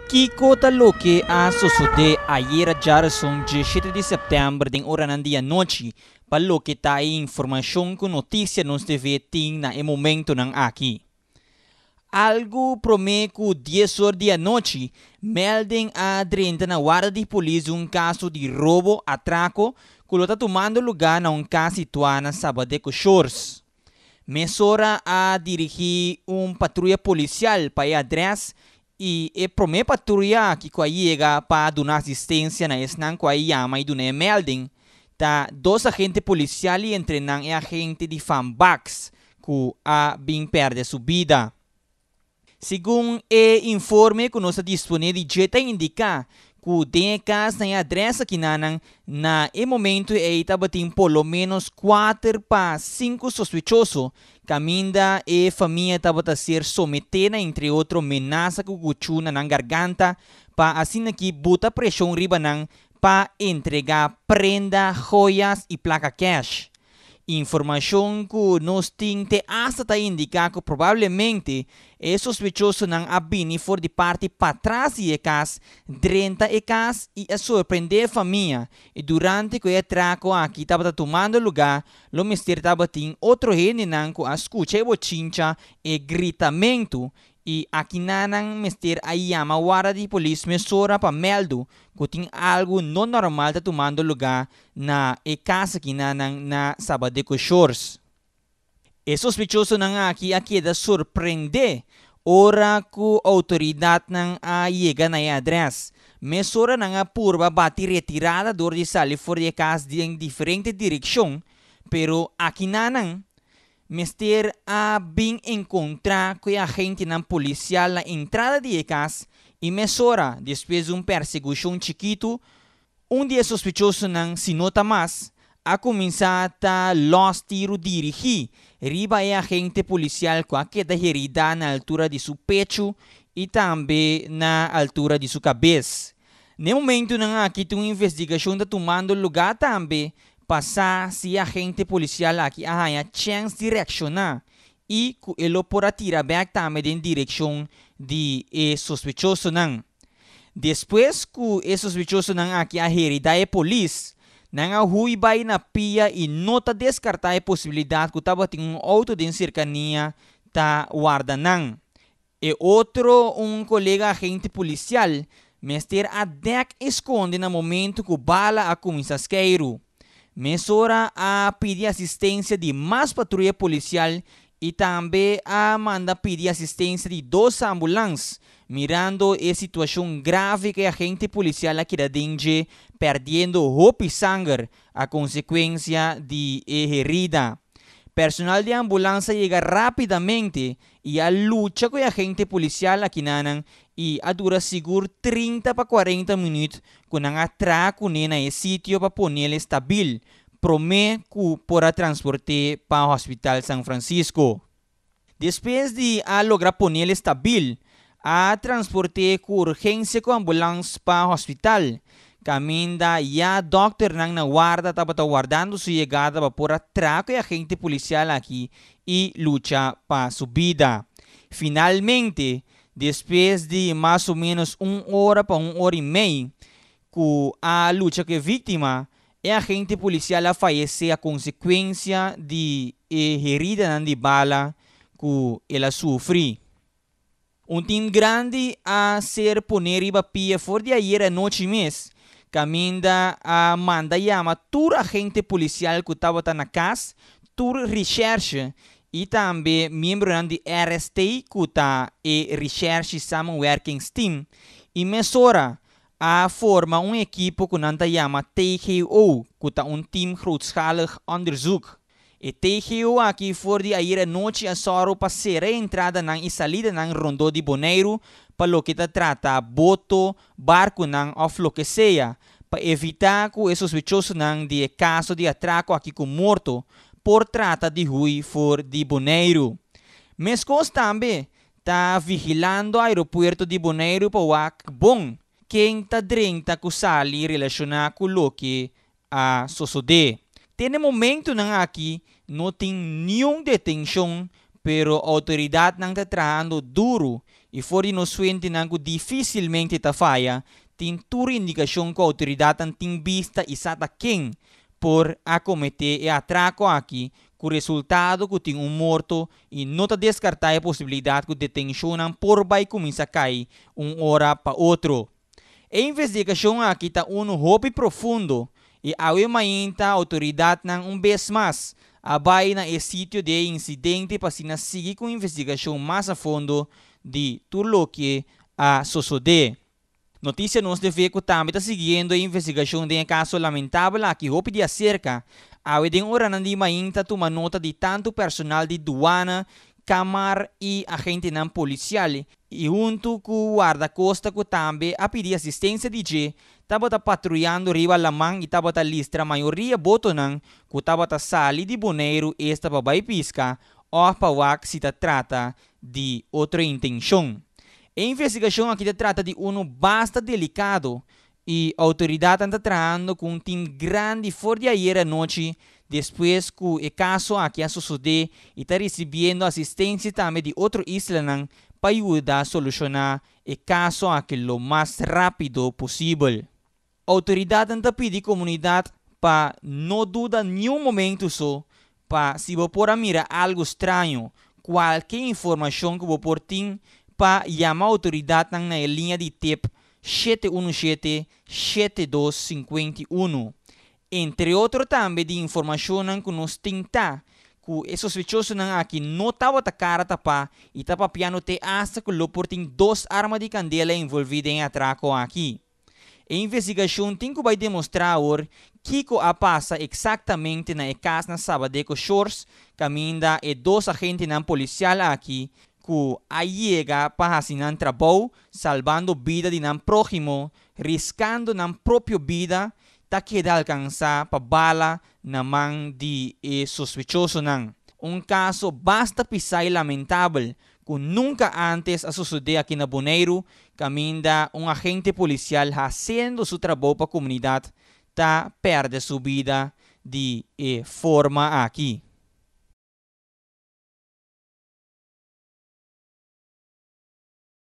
Kiko ta loke a sosodé ayera djarason 17 di sèptèmber den oranan di anochi pa loke ta e informashon ku Notisia Nos TV tin na e momentonan aki? Algu promé ku dies or di anochi, melding a drenta na warda di polis di un kaso di robo, atrako, ku lo ta tumando lugá na un kas situá na Sabadeco Shores. Mesora a dirigí un patruya polisial pa e adrès i e promé patruya aki ku a yega pa duna asistensia na esnan ku a yama i duna e melding ta dos agente polisial i entre nan e agente di Fanbaks ku a bin pèrdè su bida. Segun e informe ku nos ta disponé di dje ta indiká ku den e kas na e adrès akinanan na e momentu ei tabatin por lo ménos kuater pa sinku sospechoso kaminda e famia tabata ser someté na entre otro menasa ku kuchú na nan garganta pa asin'aki buta preshon riba nan pa entregá prenda, joyas i plaka kèsh. Informashon ku nos tin te asta ta indiká ku probablemente e sospechosonan a bini for di parti patras di e kas, drenta e kas i a sorprendé e famia i durante ku e atrako aki tabata tumando lugá lo mester tabatin otro hendenan ku a skucha e bochincha, e gritamentu I akinanan mester a yama warda di polis mesora pa mèldu ku tin algu no normal ta tumando lugá na e kas akinanan na Sabadeco Shores. E sospechosonan aki a keda sorprendé ora ku outoridatnan a yega na e adrès. Mesora nan a purba bati retirada dor di sali for di e kas den diferente direkshon, pero akinanan Mester a bin enkontrá ku e agentenan polisial na entrada di e kas i mesora, despues di un persekushon chikitu, un di e sospechosonan, si no ta mas, a kuminsá ta lòs tiru dirigí riba e agente polisial ku a keda heridá na altura di su pechu i tambe na altura di su kabes. Na e momentunan aki tin un investigashon ta tumando lugá tambe pa sa si e agente polisial aki a haña chèns di reakshoná i ku e lo por a tira bèk tambe den direkshon di e sospechosonan. Despues ku e sospechosonan aki a heridá e polis, nan a hui bai na pia i no ta deskartá e posibilidat ku tabatin un outo den serkania ta warda nan. E otro, un kolega agente polisial, mester a dèk e skonde na momentu ku bala a kuminsá skeiru. Mesora a pidi asistensia di mas patruya polisial i tambe a manda pidi asistensia di dos ambulans, mirando e situashon grave ku e agente polisial a keda den dje pèrdiendo hopi sanger a konsekuensia di e herida. Personal di ambulans a yega rápidamente i a lucha ku e agente polisial akinanan i a dura sigur 30 pa 40 minüt ku nan a traha kuné na e sitio pa ponel stabil promé ku por a transport'é pa Hospital San Francisco. Despues di a logra ponel stabil, a transport'é ku urgensia ku ambulans pa hospital, kaminda ya dòkternan na warda tabata wardando su yegada pa por a traha ku e agente polisial aki i lucha pa su bida. Finalmente, despues di mas o ménos un ora pa un ora i mei ku a lucha ku e víktima, e agente polisial a fayesé a konsekuensia di e heridanan di bala ku el a sufri. Un tim grandi a ser poné riba pia for di ayer anochi mes, kaminda a manda yama tur agente polisial ku tabata na kas, tur rishèrshe i tambe miembronan di RST ku ta e Rishèrshe Samenwerkingsteam i mesora a forma un ekipo ku nan ta yama TGO ku ta un Team Grootschalig Onderzoek. E TGO aki for di ayer anochi a sòru pa sera e entradanan i salidanan rondó di Boneiru pa loke ta trata boto, barkunan òf loke sea, pa evitá ku e sospechosonan di e kaso di atrako aki ku morto por trata di hui for di Boneiru. Meskos tambe ta vigilando aeropuerto di Boneiru pa wak bon ken ta drenta ku sali relashoná ku loke a sosodé. Te na e momentunan aki no tin niun detenshon pero outoridatnan ta trahando duru I for di nos fuentenan ku difísilmente ta faya, tin tur indikashon ku outoridatnan tin bista i sa ta ken por a kometé e atrako aki, ku resultado ku tin un morto i no ta deskartá e posibilidat ku detenshonnan por bai kuminsá kai un ora pa otro. E investigashon aki ta unu hopi profundo i awe mainta outoridatnan un bes mas a bai na e sitio di e insidente pa asina sigui ku investigashon mas a fondo di tur loke a sosodé. Notisia Nos TV ku tambe ta siguiendo e investigashon den e kaso lamentabel aki hopi di aserka, awe den oranan di mainta tuma nota di tantu personal di duana, kamar i agentenan polisial i huntu ku wardakosta ku tambe a pidi asistensia di dje tabata patruyando riba laman i tabata listra mayoria botonan ku tabata sali di Boneiru esta pa bai piska òf pa wak si ta trata di otro intenshon. E investigashon aki ta trata di unu basta delikado i outoridatnan ta trahando ku un tim grandi for di ayera anochi despues ku e kaso aki a sosodé i ta risibiendo asistensia tambe di otro islanan pa yuda solushoná e kaso aki lo mas rápido posibel. Outoridatnan ta pidi komunidat pa no duda niun momentu so pa si bo por a mira algu straño, kualke informashon ku bo por tin pa yama outoridatnan na e liña di tip 717 7251. Entre otro tambe di informashonnan ku nos tin ta ku e sospechosonan aki no tabata kara tapá i ta papiando te asta ku lo por tin dos arma di kandela envolví den e atrako aki. E investigashon tin ku bai demostrá awor kiko a pasa eksaktamente na e kas na Sabadeco Shores kaminda e dos agentenan polisial aki ku a yega pa hasi nan trabou salbando bida di nan próhimo riskando nan propio bida ta keda alkansá pa bala na man di e sospechosonan. Un kaso basta pisá i lamentabel ku nunka ántes a sosodé aki na Boneiru, kaminda un agente polisial hasiendo su trabou pa komunidat ta pèrdè su bida di e forma aki.